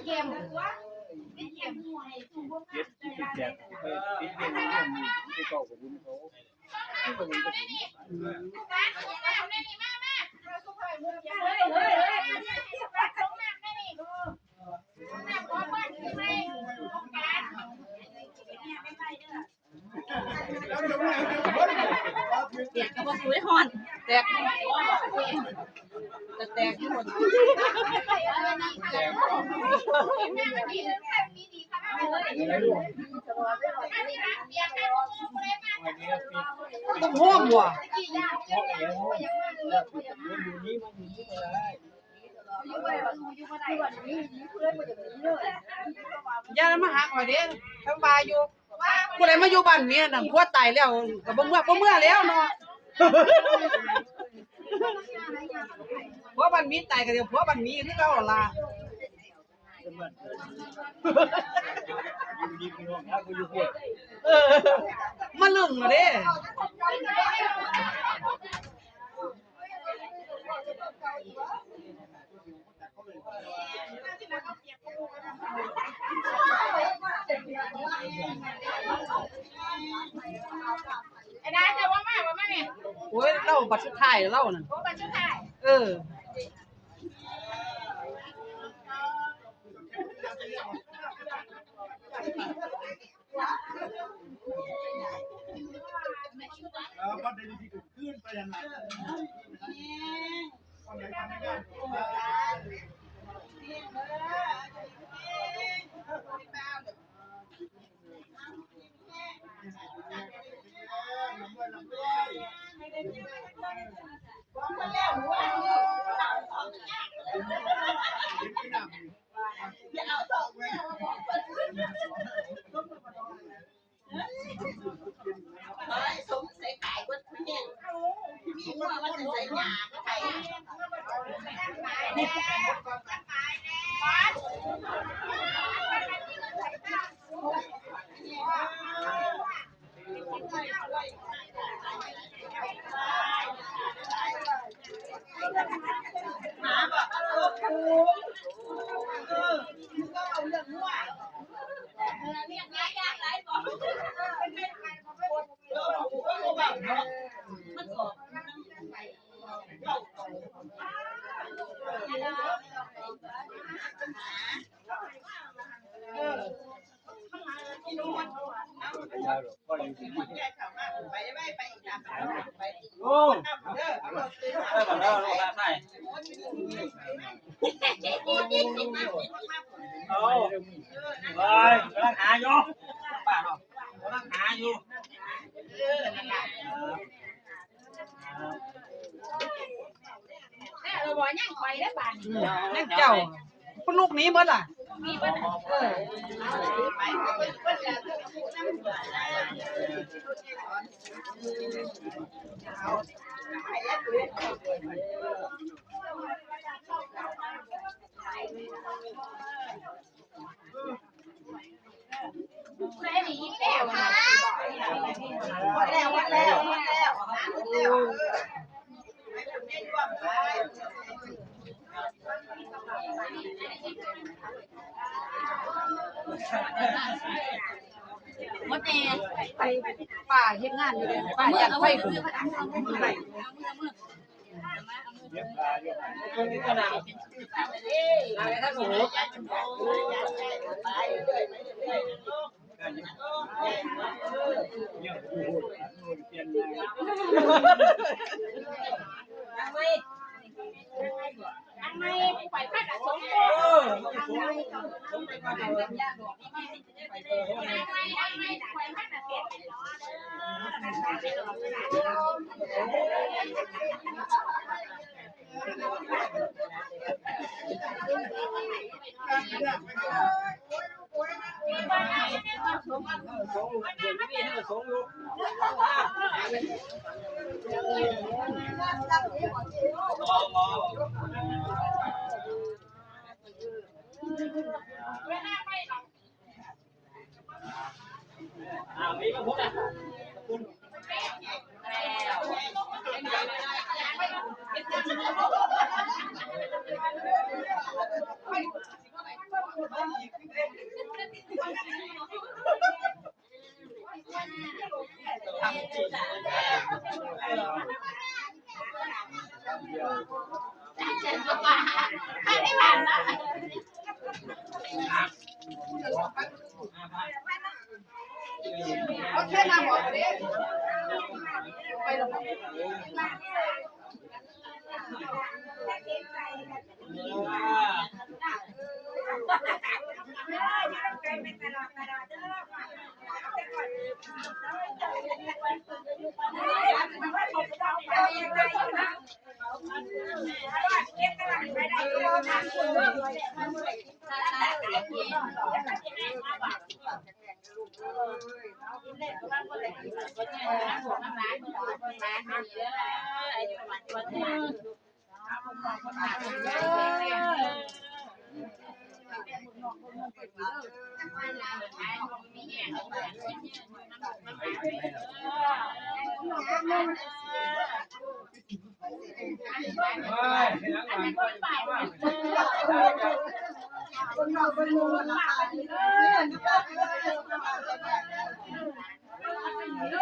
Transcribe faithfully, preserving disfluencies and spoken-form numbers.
เจ็ดสิบแปด เออ ติดเลขอยู่ที่เก่ากับบุญเขา แตกก็บ่สวยฮ้อน แตก ก็แตกอยู่ ต้องโฮมว่ะ อย่ามาหาข่อยเด้ ทั้งว่าอยู่ ผู้ใดมาอยู่บ้านเมียน่ะ ผัวตายแล้ว ก็บ่เมือ บ่เมือแล้วเนาะ ผัวบ้านหมีตายก็เดี๋ยวผัวบ้านหมีคือเก่าล่ะ เออ มาลึงมาเด้ ไอ้นายจะว่ามาว่ามาเนี่ย โอ้ย เราบัตรสุดท้ายแล้วนั่น โอ้บัตรสุดท้าย เออ เออ บัตรเดบิตที่เกิดขึ้นไปยังไง โอ้ เออ เออ เออ เออ เอา ไป กำลังหาอยู่ ป้าเนาะ กำลังหาอยู่ แล้วเราบอกยังไปได้บ้าน อืม นั่นเจ้า พวกลูกนี้หมดล่ะ เออ หมดแล้ว หมดแล้ว หมดแล้ว หมดแล้ว หมดแน่ ป้าเฮ็ดงานอยู่เลย ป้าอยากไป คนนอกคนเมืองราคาดีเด้อนะคะเด้อ